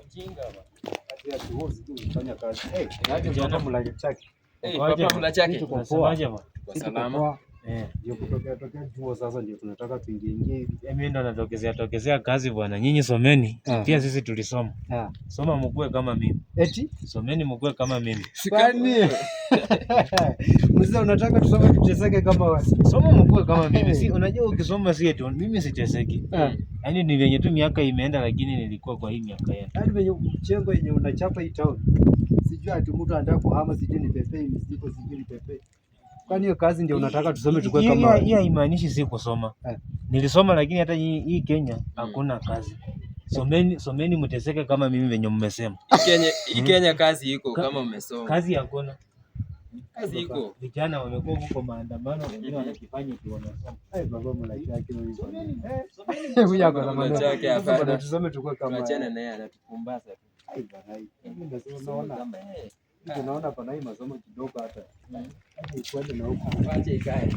Ujinga bwana. Kufanya kazi. Eh, aje baba mlage chake. Eh, Ukoaje? papa mla chake. Tuko poa. Unasemaje bwana? Kwa Sisi tuko salama. poa. Eh, Ndio kutokea tokea chuo sasa ndio tunataka tuingie ingie hivi. mimi ndo natokezea tokezea kazi bwana. Nyinyi someni. Eh. Pia sisi tulisoma. Ah. Soma mkue kama mimi. Eti Someni mkue kama mimi. kwani mzee unataka tusome tuteseke kama wewe? Soma mkue kama mimi. Si unajua ukisoma si eti mimi siteseki. Eh. Yaani ni venye tu miaka imeenda lakini nilikuwa kwa hii miaka yenu. Yaani venye mchengo yenye unachapa hii town. Sijui ati mtu anataka kuhama, sijui ni pepe mizigo, sijui ni pepe. Kwani hiyo kazi ndio unataka tusome tukue Hiyo kama hiyo wewe? hiyo haimaanishi si kusoma. Eh. Nilisoma lakini hata hii Kenya hakuna kazi. Someni, someni mteseke kama mimi venye mmesema. Hii Kenya kazi iko kama umesoma. Kazi hakuna. Kazi iko. Vijana wamekuwa huko maandamano, wengine wanajifanya eti wanasoma. Ai baba mlage chake huyu. Someni, Eh, huyu ako na Baba maneno. chake Sasa hapana. bwana tusome tukue kama Tuachane naye anatupumbaza tu. Ai bwana hii. Mimi nasema Tusome naona kama yeye. naona pana hii masomo kidogo hata. Hata ikwende na huko. Acha ikae.